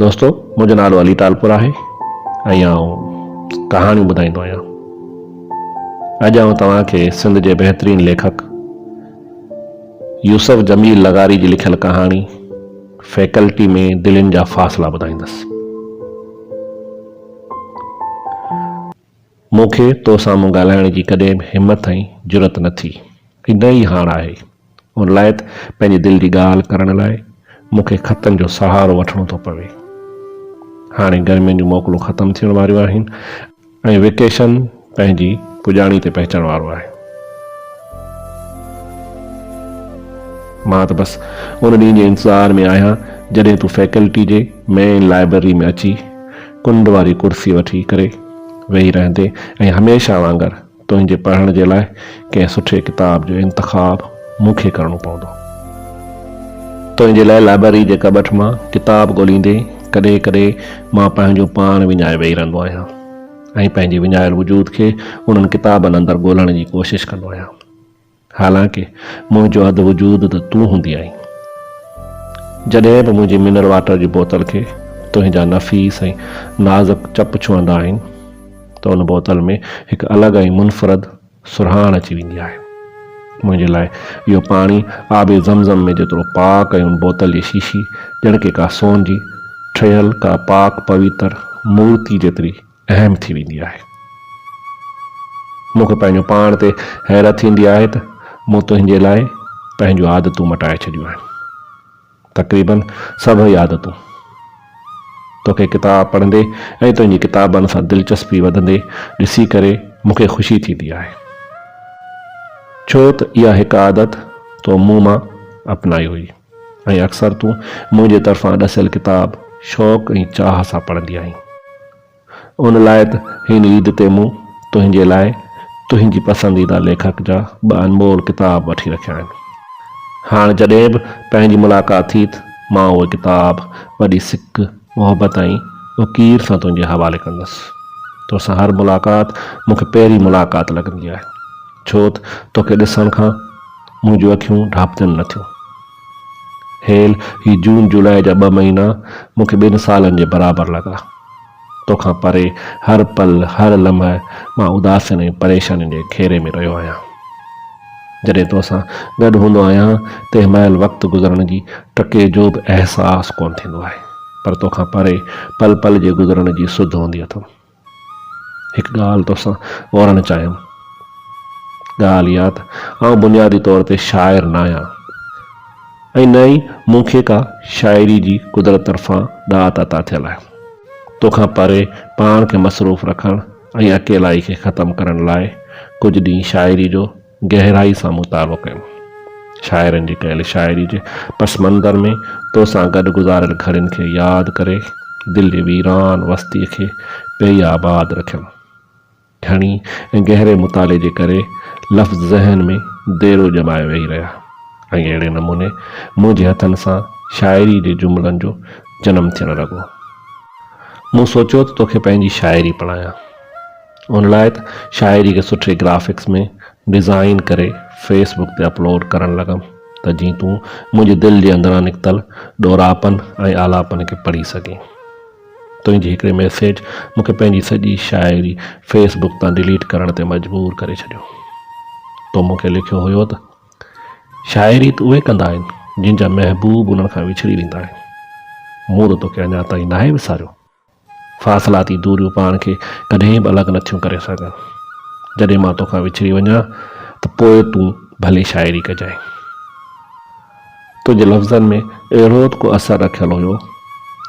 دوستو منهنجو نالو علي ٽالپر آهي ۽ آئون ڪهاڻيون ٻڌائيندو آهيان. اڄ آئون توهان کي سنڌ جي بهترين ليکڪ يوسف جميل لغاري جي لکيل ڪهاڻي فيڪلٽي ۾ دلين جا فاصلا ٻڌائيندس. مون کي تو سامهون ڳالهائڻ جي ڪڏهن به همٿ ۽ جرئت نه ٿي ۽ نه ئي هاڻ آهي. ان لاء ته پنهنجي دل جي ڳالهه ڪرڻ لاء مون کي خطن جو سهارو وٺڻو ٿو پوي. هاڻي گرمين جون موڪلون ختم ٿيڻ واريون آهن ۽ وئڪيشن پنهنجي پڄاڻي تي پهچڻ وارو آهي. مان ته بس ان ڏينهن جي انتظار ۾ آهيان جڏهن تون فيڪلٽي جي مين لائبرري ۾ اچي ڪنڊ واري ڪرسي وٺي ڪري ويهي رهندين ۽ هميشه وانگر تنهنجي پڙهڻ جي لاء ڪنهن سٺي ڪتاب جو انتخاب مون کي ڪرڻو پوندو. تنهنجي لاء لائبرري جي ڪٻٽ مان ڪتاب ڳوليندي ڪڏهن ڪڏهن مان پنهنجو پاڻ وڃائي ويهي رهندو آهيان ۽ پنهنجي وڃايل وجود کي انهن ڪتابن اندر ڳولڻ جي ڪوشش ڪندو آهيان. حالانڪه منهنجو اڌ وجود ته تون هوندي آهين. جڏهن به منهنجي منرل واٽر جي بوتل کي تنهنجا نفيس ۽ نازڪ چپ ڇهندا آهن ته ان بوتل ۾ هڪ الڳ ۽ منفرد سرهاڻ اچي ويندي آهي. منهنجي لاء اهو پاڻي آب زمزم ۾ جيترو پاڪ ۽ ان بوتل جي شيشي ڄڻ ڪي ڪا سون جي ٺهيل ڪا پاڪ پويتر مورتي جيتري اهم ٿي ويندي آهي. مون کي پنهنجو پاڻ تي حيرت ٿيندي آهي ته مون تنهنجي لاء پنهنجون عادتون مٽائي ڇڏيون آهن. تقريبن سڀئي عادتون. توکي ڪتاب پڙهندي ۽ تنهنجي ڪتابن سان دلچسپي وڌندي ڏسي ڪري مون کي خوشي ٿيندي آهي. ڇو ته اها هڪ عادت تو مون مان اپنائي هئي. ۽ اڪثر تون منهنجي طرفان ڏسيل ڪتاب شوق ۽ چاهه سان پڙهندي آهين. ان لاء ته هن عيد تي مون تنهنجي لاء تنهنجي پسنديده ليکڪ جا ٻه انمول ڪتاب وٺي رکيا آهن. هاڻ جڏهن به پنهنجي ملاقات ٿي ته مان اهي ڪتاب وڏي سڪ، محبت ۽ اڪير سان تنهنجي حوالي ڪندس. توسان هر ملاقات مون کي پهرين ملاقات لڳندي آهي. ڇو ته توکي ڏسڻ کان منهنجون اکيون ڍاپجن نه ٿيون. هيل هي جون جولاء جا ٻه مهينا مون کي ٻن سالن جي برابر لڳا. توکان پري هر پل هر لمحه مان اداسين ۽ پريشانين جي گهيري ۾ رهيو آهيان. جڏهن توسان گڏ هوندو آهيان تنهن مهل وقت گذرڻ جي ٽڪي جو به احساس ڪونه ٿيندو آهي پر توکان پري پل پل جي گذرڻ جي سڌ هوندي اٿم. هڪ ڳالهه توسان اورڻ چاهيم. ڳالهه اها ته آئون بنيادي طور تي شاعر ناهيان ۽ نه ئي مون کي ڪا شاعري جي قدرت طرفان ڏات عطا ٿيل آهي. توکان پري پاڻ کي مصروف رکڻ ۽ اڪيلائي کي ختم ڪرڻ لاء ڪجهه ڏينهن شاعري جو گهرائي سان مطالعو ڪيم. شاعرن جي ڪيل شاعري جي پس منظر ۾ توسان گڏ گذاريل گهڙين کي ياد ڪري دل جي ويران وستيء کي پئي آباد رکيم. گهڻي ۽ گهري مطالعي جي ڪري لفظ ذهن ۾ ديرو ڄمائي ويهي رهيا ۽ اهڙي نموني منهنجي هٿن سان شاعري جي جملن جو جنم ٿيڻ لڳو. مون سوچيو ته توکي پنهنجي شاعري پڙهايان. ان لاء ته شاعري کي سٺي گرافڪس ۾ ڊزائين ڪري فيس بڪ تي اپلوڊ ڪرڻ لڳم ته جيئن تون منهنجي دل جي اندران نڪتل ڏوراپن ۽ آلاپن کي پڙهي سگهين. تنهنجي هڪڙي ميسيج مون کي پنهنجي سڄي شاعري فيس بڪ تان ڊليٽ ڪرڻ تي مجبور ڪري ڇڏيو. تو مون کي لکيو هيو ته. شاعري ته اهي ڪندا آهن جن جا محبوب انهن کان وڇڙي ويندا آهن. مون ته توکي اڃا تائين ناهي وساريو. فاصلاتي دوريون پاڻ کي ڪڏهن به الڳ نٿيون ڪري سگهن. جڏهن مان توکان وڇڙي وڃان ته پوء تون ڀلي شاعري ڪجانء. تنهنجي لفظن ۾ اهڙو ته ڪو اثر رکيل هيو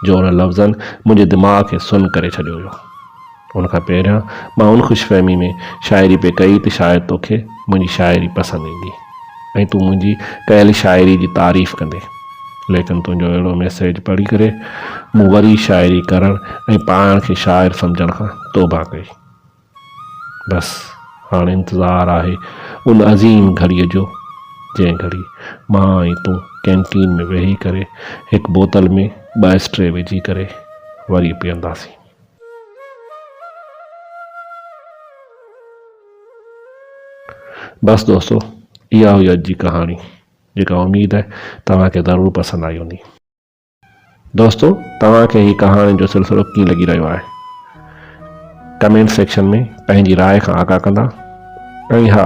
جو انهن لفظن منهنجي دماغ کي سن ڪري ڇڏيو هيو. ان کان پهريان مان ان خوشفهمي ۾ شاعري پئي ڪئي ته شايد توکي منهنجي شاعري پسند ايندي ۽ تون منهنجي ڪيل شاعري جي تعريف ڪندين. ليڪن تنهنجو اهڙو ميسيج پڙهي ڪري مون وري شاعري ڪرڻ ۽ پاڻ کي شاعر سمجهڻ کان توبهه ڪئي. بس هاڻ انتظار آهي ان عظيم گهڙيء جو جنهن گهڙي مان ۽ تون ڪينٽين ۾ ويهي ڪري هڪ بوتل ۾ ٻه اسٽري وجهي ڪري وري پيئنداسين. بس دوستو اها هئي اڄ جي ڪهاڻي جيڪا اميد آهي توهان کي ضرور پسند آئي هوندي. دوستو توهان کي هي ڪهاڻين جو سلسلو ڪيئن لڳي رهيو آهي؟ ڪمينٽ سيڪشن ۾ پنهنجي راء کان آگاهه ڪندا ۽ ها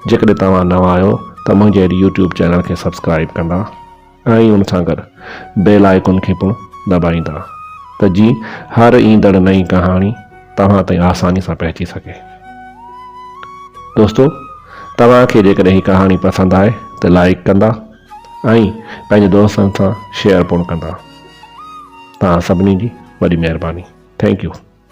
جيڪڏهن توهان نوان آهيو ته منهنجي هن يوٽيوب چينل کي سبسڪرائيب ڪندا ۽ ان سان گڏ بيل آئيڪن کي پڻ دٻائيندا ته جيئن هر ايندڙ نئين ڪهاڻي توهان تائين آساني سان پهچي سگهي. دوستو توهان کي جيڪڏهن هي ڪهاڻي پسند آئي ته لائيڪ ڪندا ۽ پنهنجي دوستن سان شيئر پڻ ڪندا. توهان سڀني جي وڏي مهرباني. Thank you.